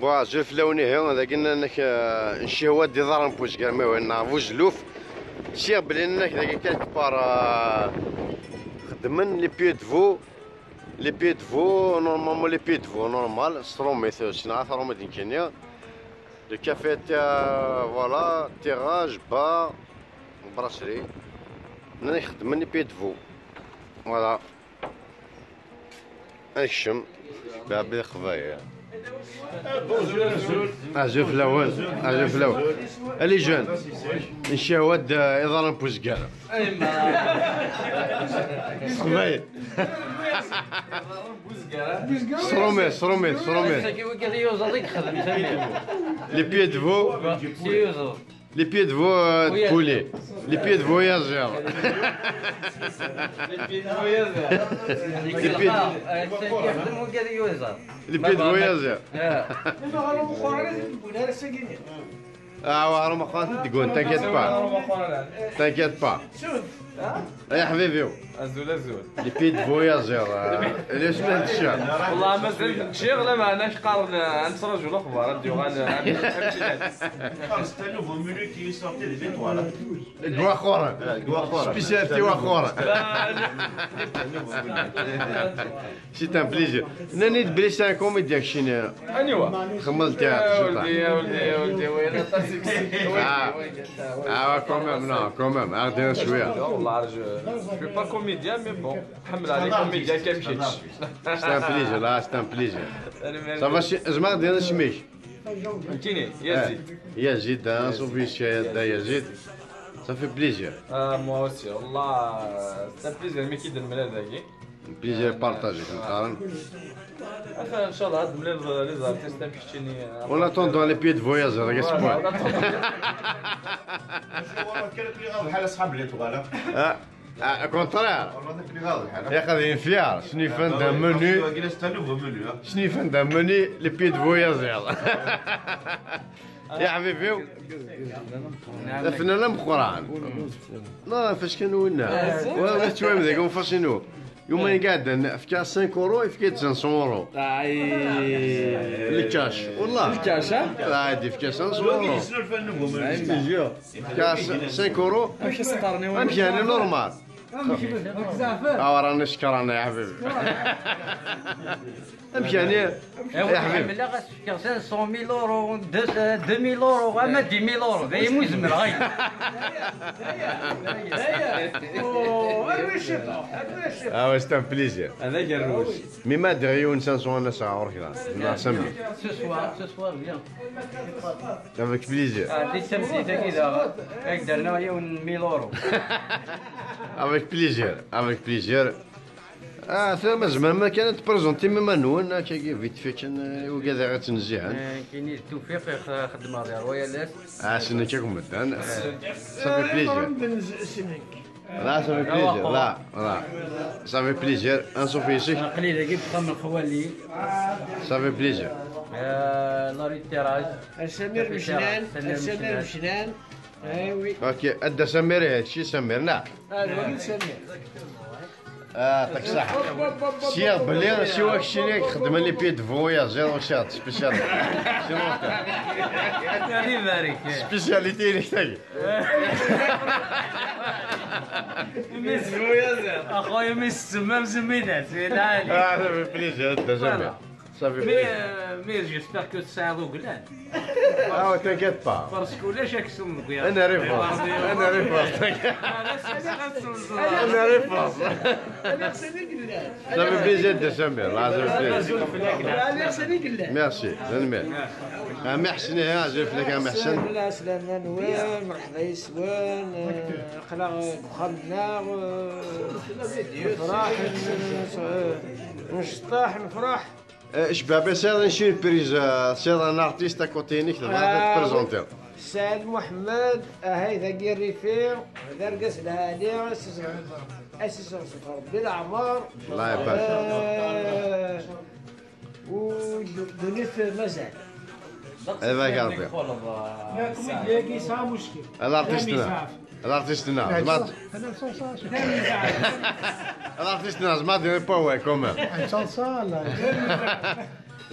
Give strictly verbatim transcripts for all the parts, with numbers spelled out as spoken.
Bon, azul fell-awen, ihi dagi nnan-ak, eh, ncihwa-d iḍarren n uzger, ma ihi neɣ buzelluf. Siɣ belli nnan-ak dagi quelque part, eh, xeddmen les pieds de veau. Les pieds de veau, normalement les pieds de veau normal s trumit, ssneɣ trumit nekkini. Le café, eh, voilà, terrasse, bar, brasserie. Nnan-ak xeddmen les pieds de veau. Voilà. Ad nekcem. Babi Leqbayel. Azul fell-awen. Azul fell-awen. Allez jeunes. Ncihwa-d, eh, iḍarren n uzger. S teqbaylit. S trumit, s trumit, s trumit. Les pieds de veau. Les pieds de veau, euh, de poulet. Les pieds de voyageurs. Les pieds de voyageurs. Les pieds de voyageurs. Ah, ouais, t'inquiète pas. T'inquiète pas. Ay aḥbibi-w. Azul, azul. Les pieds voyageurs, euh, les semaines de chat. والله مازال نتشيغ، لا ما أنا إيش قارن، آه، نتراجو الأخبار، أديو غان، آه، أمشي، أمشي. C'est un nouveau menu qui est sorti des étoiles. Deg Iwaxuren. Deg Iwaxuren. Spécialité Iwaxuren. C'est un plaisir. Nnan-iyi-d belli c'est un comédien keččini. Aniwa? Xemmel théâtre, je sais pas. يا ولدي، يا ولدي، يا ولدي، وين؟ Ah. Ah, ouais, quand même, non, quand même. Arrêtez un chouïa. والله je, je suis pas comédien, mais bon. نحمل عليك comédien كان مشيت. C'est un plaisir, là, c'est un plaisir. Ça va, زعما غادي نسميك. فهمتيني؟ يزيد. يزيد، آه، صوفي الشاي، دا يزيد. Ça fait plaisir. آه، moi aussi، والله، c'est un plaisir، mais كي درنا هذاكي. Plaisir partagé، كنقارن. Enfin، إن شاء الله، هاد ملي les artistes تاع كشتيني. En attendant les pieds de voyageurs، راك voilà، تسمع. En attendant. والله كان كل غير بحال أصحاب les étoiles. آه. آه، contraire. والله كان كل غير بحال. يا أخي، هذه انفيار. شنو يفهم d'un menu؟ C'est un nouveau menu, hein. شنو يفهم d'un menu les pieds de voyageurs؟ يا حبيبي. الفنان مقران. لا، فاش كانوا ونا؟ آه، واه، واه، شوية من ذاك، فاش شنو؟ يوم اللي قاعد نفكا cinq euros، يفكا cinq cents euros. آه، إي. Le cash، والله. Le cash، ها؟ لا، عادي، يفكا cinq cents euros. Je te jure. فكا cinq euros. أمشي سطرني وين؟ أمشي، يعني، normal. آه، راني شكرا يا حبيبي. أمشي، يعني، يا حبيبي. لا، غتفكر cinq cent mille euros، deux، deux mille euros، أما dix mille euros، ذي مو زمر، غير. آه، c'est un plaisir. هذا جروج. Mais ما دريون cinq cents أنا ساعة ورك لا. لا، سمي. Ce soir، ce soir، viens. Avec plaisir. آه، دي التمثيل كذا، هاك درنا يوم mille euros. Avec plaisir، avec plaisir. آه، ثم زعما ما كانت بريزونتي ميما نون، هكا vite fait كان، آه، وكذا غير تنزيهن. آه، كاين التوفيق يخ-، خدمة غير ويا لاس. آه، سنة كيكم مدان. آه. Ça fait plaisir. لا، ça fait plaisir. لا، لا. Ça fait plaisir. أنصوفي يسك. قليل يجيب خم الخوالي. Ça fait plaisir. آه، لا ريتيراج. سمير مشنان. سمير مشنان. إيه، oui. أوكي، أدى سمير، هادشي سمير، نعم. آه، الوليد سمير. آه، يعطيك الصحة. سي بلي، سي واك شيني خدم les pieds de voyageurs، واش هاد spécial؟ شنو هكا؟ الله يبارك. Spécialité ليك تاعي. أخويا ميس تما مزمينات، في العالي. آه، ça fait plaisir، أدى سمير. Voilà. Ça fait plaisir. Mais, euh, mais j'espère que tesɛiḍ uglan. Ah, ouais, t'inquiète pas. Parce que ulac aksum deg wiyaḍ. أنا ريفورس. أنا ريفورس. أنا ريفورس. Ça fait plaisir de سمير. الله، ça fait plaisir. Merci. Merci. Ah, merci, hein, je fais un merci. السلام عليكم، مرحبا يسوان، آه، خلا بخمنا، آه، نفرح، نشطح، نفرح. آه، شباب، سير نشي بريز، آه، سير un artiste à côté نيك، آه، تبريزونتي. سعد محمد، آه، هاي ذاكي الريفي، درقس الهادي، أسس، أسس ربي العمر. الله يبارك. آه، ودونيت مازال. إيه، بارك ربي. لا، كوميديا كي صار مشكل. الارتيست هنا. الارتيست هنا. زعما. الارتيست هنا، زعما ديري با، وي، كومون.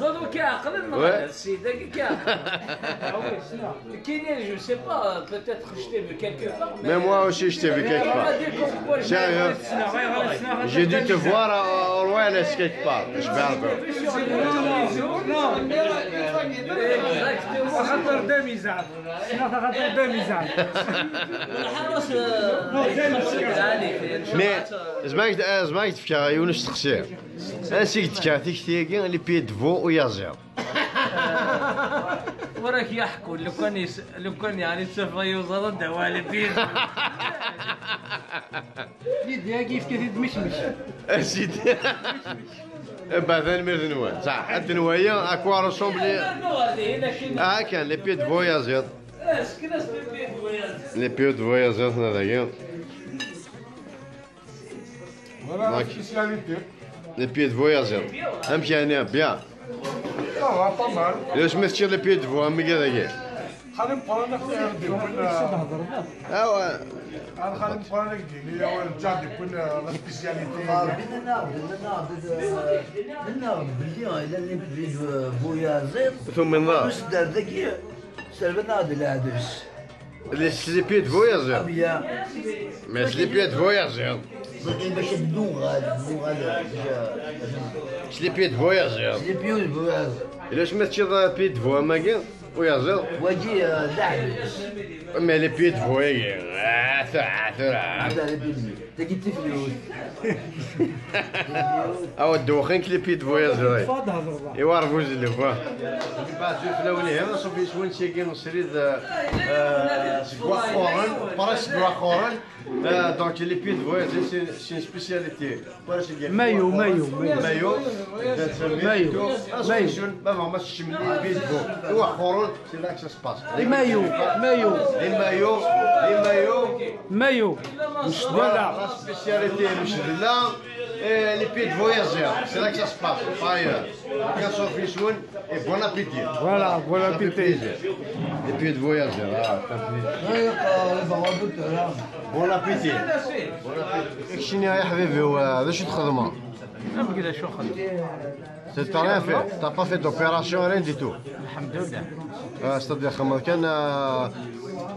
Ẓad ur k-iɛeqlen, neɣ Ouais. Ssid-agi k-iɛeqlen. Kini, je sais pas, peut-être je t'ai vu quelque part, mais... Mais moi aussi, je t'ai vu quelque part. On m'a dit comme quoi je... Sérieux? J'ai dû te voir à, au loin, là, quelque part. Je me rappelle. Exactement. Xaṭer d amizar. Xaṭer d amizar. Mais, زعما، زعما تفكر يونس تخسير. Ansi i d-tekka tikti-agi, les pieds de veau uyaziḍ? Ur ak-yeḥku, lukan is-, lukan yeɛni ttafeɣ yuẓaḍ ad d-awiɣ les pieds de veau. Lidya-agi yefka-t-id mecmec. A sidi. Bah, tanemmirt-nwen. Saḥ, ad tenwaya, à quoi ressemble les... Ah, kan, les pieds de veau uyaziḍ. Les pieds de veau uyaziḍ, hna dagi. Voilà la spécialité. Les pieds de veau uyaziḍ. Amek yeɛni, bien. Ça va, pas mal. Ulac ma teččiḍ les pieds de veau am wigad-agi. Xali Meqqran ad ɣ-d-iwin, ah, ouais. Xali Meqqran ad ɣ-d-yini, awer neǧǧa d-iwin, ah, la spécialité. Nnan-aɣ-d, nnan-aɣ-d, nnan-aɣ-d belli llan les pieds de veau uyaziḍ. Tumneḍ-aɣ? Usdar dagi, serban-aɣ-d leɛdes. Les, les pieds de veau uyaziḍ. Ah, bien. Mais les pieds de veau uyaziḍ. Bac, bac ad nuɣal, nuɣal, bac a... Les pieds de veau uyaziḍ. Les pieds de veau uyaziḍ. Ulac ma teččiḍ pieds de veau am wagi, uyaziḍ? Wagi, euh, d aḥbis. Mais les pieds de veau-agi, ah, tura, tura. Tura, les pieds de veau. Tagi d tifyut. Awa ddewxen-k les pieds de veau uyaziḍ. Tfad hḍeṛ. Iwa rebuzelluf, ah. Mbeɛd fell-awen ihi, ṣufi s wansi-agi srid, euh, seg Waxxuren, presque seg Waxxuren. Euh, donc les pieds de veau uyaziḍ, c'est, c'est une spécialité. Mayo, mayo, mayo. Mayo. Mayo. Mayo. Ma bɣa ma teččem les pieds de veau. Iwa Waxxuren. C'est là que ça se passe. Mayo, mayo. Les maillots, les maillots. Mayo. Voilà. La spécialité, mecdella, et les pieds de veau uyaziḍ. C'est là que ça se passe, pas ailleurs. Bien sûr, fichoun, et bon appétit. Voilà, bon appétit. Ça fait plaisir. Les pieds de veau uyaziḍ, ah, ça fait plaisir. Bon appétit. Bon appétit. Keččini, a ḥbibi, d acu txedmeḍ? Amek d acu xedmeɣ? T'as rien fait, t'as pas fait d'opération, rien du tout. Alhamdulillah. Ah, c'est-à-dire, xedmeḍ kan, ah,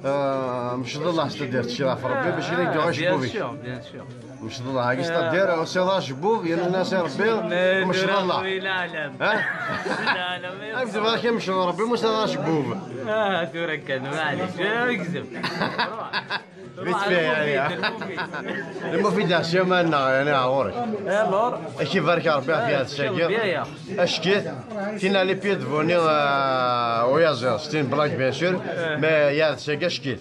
ah, mecḍeḍ, c'est-à-dire, tecḍeḥ ɣef Rebbi, bac ad ak-d-yuɣal acebbub-ik. Bien sûr, bien sûr. Mecḍeḍ, agi, c'est-à-dire, usiḍ-aɣ acebbub, yerna-as i Rebbi, mecḍeḍ. Ah? Ad ak-d-yuɣal kan mecḍeḍ Rebbi, ma usiḍ-aɣ acebbub. Ah, tura kan, maɛlic, gzem. Vite fait, yani, ah. Lmufid ɛsiya ma nneɣ, yani, ɣur-k. Alors? Ad k-ibarek Rebbi ɣef yiɛdes-agi. Acek-it. Tina les pieds de veau-nni, euh, uyaziḍ, c'est une blague, bien sûr, mais yiɛdes-agi acek-it.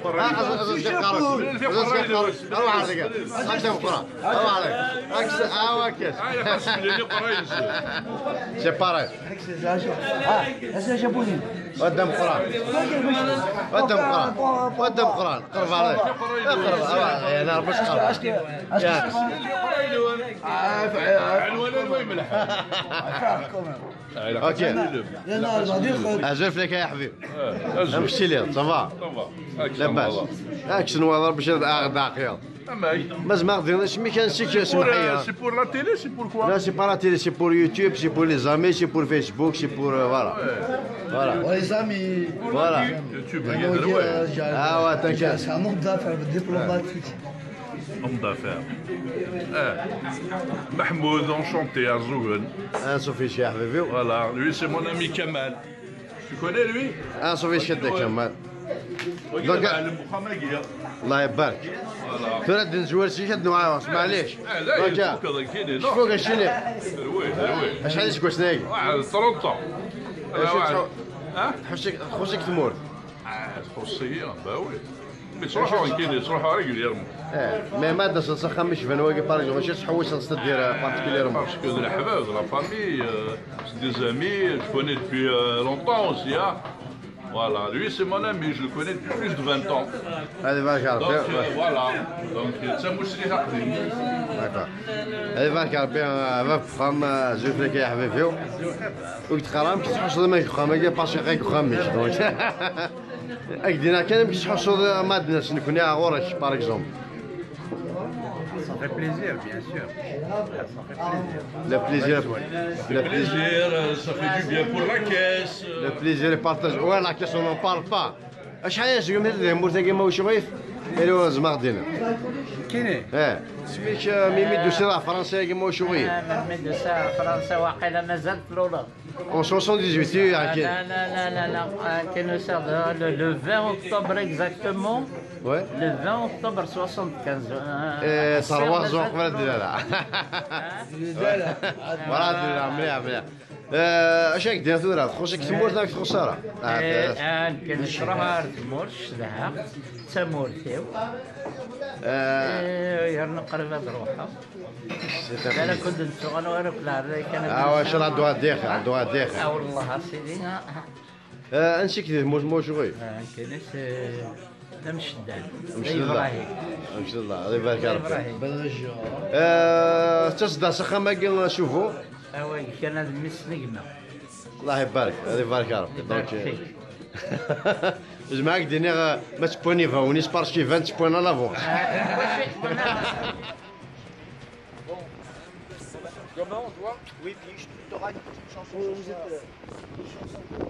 روح عليك. هاكس، ها هاكس. C'est pareil. قدام قران. قدام قران. قدام قران. قرب عليك. قرب. آه، يعني ربي يسخر. يا. اوكي. ازول فيك يا حبيبي. امشي لي، صافا. لاباس. هاك شنو هذا باش هذا اخذ عقيل. مازال ما غدينا شمي كان سيك اسمح لي. C'est pour la télé, c'est pour quoi? لا، c'est pas la télé, c'est pour YouTube, c'est pour les amis, c'est pour Facebook, c'est pour, euh, voilà. Voilà. Les amis. Voilà. YouTube. Ah ouais, t'inquiète. C'est un homme d'affaires diplomatique. Homme d'affaires. Eh, Mahmoud, enchanté, Arzugun. Voilà, lui c'est mon ami Kamal. Tu connais lui? Ah, صافي شكد كمال. Donc, الله يبارك. Tura d-nezwar zik ad nɛawas, معليش. Donc, شكون كاين شنو؟ Oui, oui. شحال يسكو سناي؟ واحد trente ans. ها؟ تحوسك، تحوسك تمور. Ah, تحوسي، bah oui. Mais تروحوا كاين تروحوا régulièrement. ايه، mais ما داس الصخه مش فان واقي par exemple ماشي تحوس تدير particulièrement. Parce que de la famille, euh, c'est des amis, je connais depuis, euh, longtemps aussi, hein. Voilà, lui c'est mon ami, je le connais depuis plus de vingt ans. هذه بارك ربي. Donc, euh, voilà. Donc, c'est Moussri Hakri. D'accord. هذه بارك ربي، آه، في الفخام، آه، زوج لك يا حبيبي. وقت خرام كي تحصل ما يخام، ما يجي باسي غير يخام مش. Donc. اك دينا كان باش تحصل مادنس نكوني غورش par exemple. Ça fait plaisir, bien sûr. Ça fait plaisir. Le plaisir, le plaisir. Plaisir, euh, ça fait du bien pour la caisse. Le plaisir est partagé. Ouais, la caisse, on n'en parle pas. اش حاجه زعما هذا مورتك ما وش غيف؟ الو زعما غدينا. كيني؟ اه. سميك، آه، ميمي دوسي راه فرنسا كيما وش غيف؟ آه، ميمي دوسي راه فرنسا واقيلا مازال في الاولى. En soixante-dix-huit, oui, لا، لا، لا، لا، لا. آه، كي nous sommes le, le vingt octobre exactement. Ouais. Le vingt octobre soixante-quinze. آه، إيه، تروح زوق من الدلالة. لا، لا. مراد، لا، مليح، مليح. آه، اش راك دير ثورة؟ تخصك تموت، راك تخسارة. آه، آه، كان شراها تموت، شدها. تمورتيو. آه. إيه، يرنا قريبة روحها. لا، لا، كنت نسوغ، أنا وأنا كل هذا كان اه، واش راه دوا ديخ، دوا ديخ. اه، والله، سيدي، آه. آه، انسيك ذي موش، موش غوي. آه، كنس، آه، أمشدان. أمشدان. إبراهيم. أمشدان، الله يبارك يا ربي. إبراهيم. آه، تصدى سخة ما قلنا شوفوا. آه، وي، كان هذا مس نجمة. الله يبارك، الله يبارك يا ربي. يبارك donc، فيك. زعما هاك ديني غا-، ما تبوني فاونيس parce que vingt points à l'avance. Demain, on doit. Oui, puis je t'aurai une petite chanson ce soir.